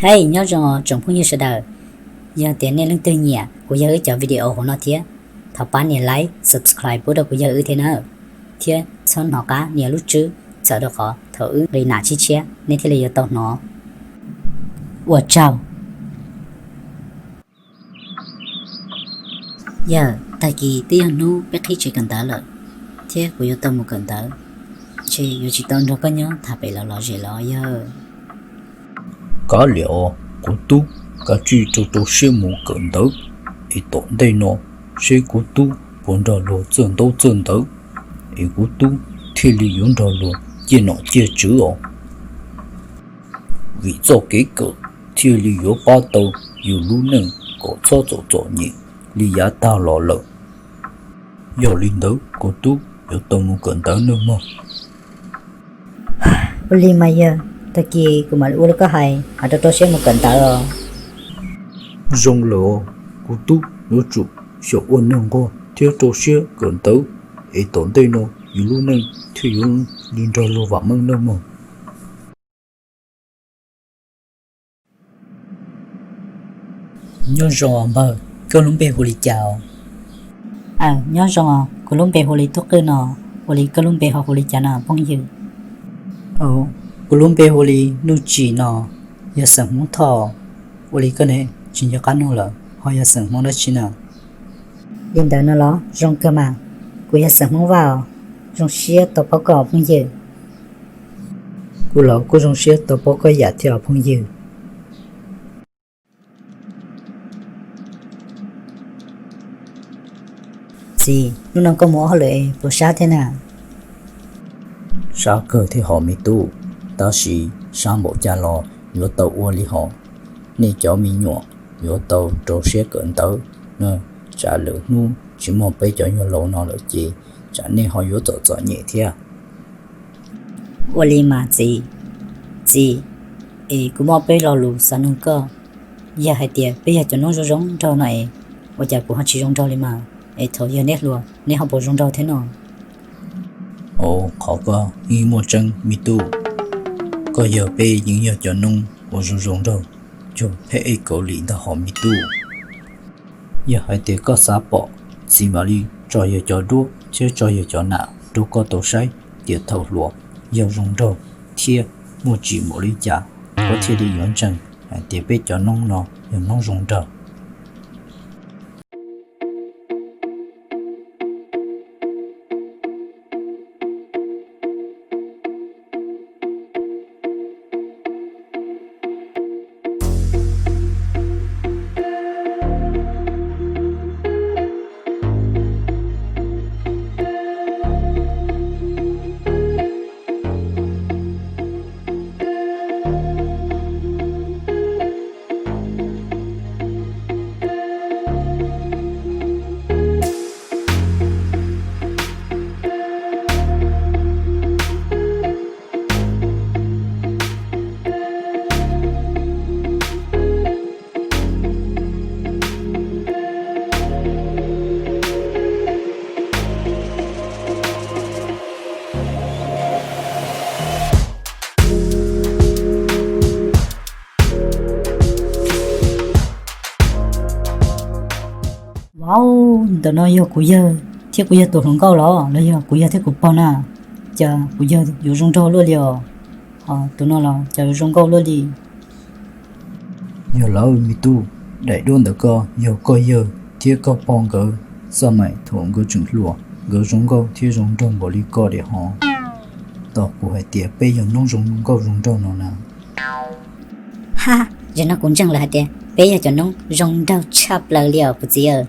Hej, nyob zoo tsoom phooj ywg sawv daws. Yog tias nej leej twg nyiam kuv yawg wb cov video hauv no thiab, thov pab nias like, subscribe pub rau kuv yawg wb thiab na, thiab txhob hnov qab nias lub tswb txhawm rau qhov thaum wb nqis nam tshiab tshiab nej thiaj li yuav tau hnov. Ua tsaug. Yawg, tag kis twb yog hnub peb qhib tsev kawm ntawv lawm, thiab kuv yuav tau mus kawm ntawv, ntshe yuav tsis tau nrog koj nyob tham pem lawv lom zem los yawg. Kav liam os kuv tub, kav tsij rau rau siab mus kawm ntawv, es tom ntej no seb kuv tub puas nrog luag txawj ntaub txawj ntawv, es kuv tub thiaj li yuav nrog luag ciaj nom ciaj tswv os. Vim txoj kev kawm thiaj li yuav pab tau yus lub neej kom txhob txom txom nyem li yav tag los lawm. Yog li ntawd kuv tub yuav tau mus kawm ntawv nawb mog. Ua li mas yawg, tag kis kuv mam li ua li koj hais, hais rau rau siab mus kawm ntawv os. Zoo lawm os, kuv tub yuav tsum xyaum ua neeg nquag thiab rau siab kawm ntawv, es tom ntej no yus lub neej thiaj yuav li nrog luag vam meej nawb mog. Nyob zoo npawg, koj lub npe hu li cas? Nyob zoo, kuv lub npe hu li Tub Qwj no, ua li koj lub npe ho hu li cas no phooj ywg? Kuv lub npe hu li Nuj Tsim no, yog xeem Hmoob Thoj, ua li koj ne tsis nco qab nug lawm ho yog xeem Hmoob dab tsi na? Li ntawd no los zoo kawg mas, kuv yog xeem Hmoob Vaj os, zoo siab tau paub koj phooj ywg. Kuv los kuj zoo siab tau paub koj yam thiab os phooj ywg. Txiv, hnub no koj mus ua hauj lwm puas sab thiab na? Sab kawg thiab hos me tub, tab sis sab npaum cas los yuav tau ua li hos. Nej cov me nyuam yuav tau rau siab kawm ntawv na, tsam lwm hnub tsis muaj peb cov nyuag laus no lawm ces tsam nej ho yuav txom txom nyem thiab. Ua li mas txiv. Txiv, es kuv muaj peb lo lus xav nug koj. Yog hais tias peb yog cov noob zoo zoo nraug no es, ua cas kuv ho tsis zoo nraug li mas, es thaum yog neb hluas neb ho puas zoo nraug thiab no? Qhov ko yeej muaj tseeb me tub, koj yog peb yeej yog cov noob uas zoo zoo nraug cuag pheb ej Kaus Lim ntag hos me tub. Yog hais tias koj xav pom, txiv mam li tso yawg cov duab thiab tso yawg cov nam rau koj tau saib tias thaum hluas yog zoo nraug thiab muaj tsim npaum li cas, koj thiaj li yuav ntseeg hais tias peb cov noob no yog noob zoo nraug. Vau, ntawm no yog kuv yawg thiab kuv yawg tus hluas nkauj los los yog kuv yawg thiab kuv pog na? Cas kuv yawg yuav zoo nraug luaj li os, ho tus no los cas yuav zoo nkauj luaj li. Yog lawm me tub, daim duab ntawm ko yog koj yawg thiab koj pog nkawd xaj maim thaum nkawd tseem hluas, nkawd zoo nkauj thiab zoo nraug npaum li koj diam hos. Tos kuv hais tias peb yog noob zoo nkauj zoo nraug no na. Ha, zaum no kuv ntseeg lawm hais tias peb yog cov noob zoo nraug tshaj plaws li os kuv txiv.